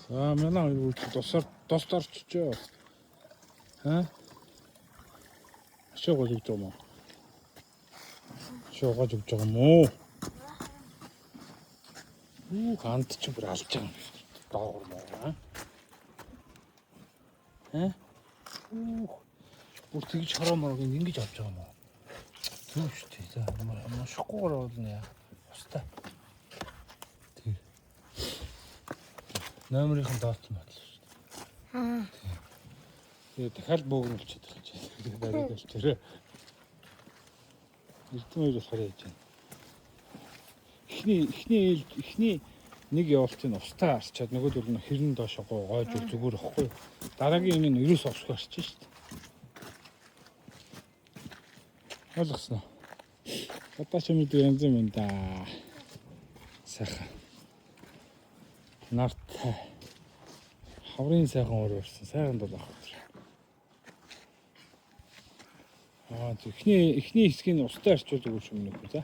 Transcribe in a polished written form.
За манай хоёр үргэлж тусаар тос орчжоо. Ха? Ашиг гол өгч байгаа юм уу? Ашиг угааж өгч байгаа юм уу? Үу ханд чи бүр алж байгаа юм. Доогор мó. Ха? Үу. Бүр тэгж хороо морог ингэж авч байгаа юм уу? Зөв шүү дээ. За уншихгүйгээр болно яа. Устай. Тэг. Номерын дооц модлоо шүү дээ. Аа. Тэгээ дахиад бөөгнөлчихэд байгаа чинь. Тэгээ бариад болчихорой. Эрдэм хоёр болохоор яаж юм. Эхний ээлж эхний нэг явуултыг устай арчаад нөгөөдөл нь хэрэн доош гойж зүгээр ихгүй. Дараагийн юм нь ерөөс усгүй арчих шүү дээ. Ойлгосноо. Одоо ч мэдээ янз юм да. Сайхан. Нартай. Хаврын сайхан уур урсан. Сайхан дулаах өдөр. Аа эхний хэсгийг устай арчвал зүгээр юм нэг үү за.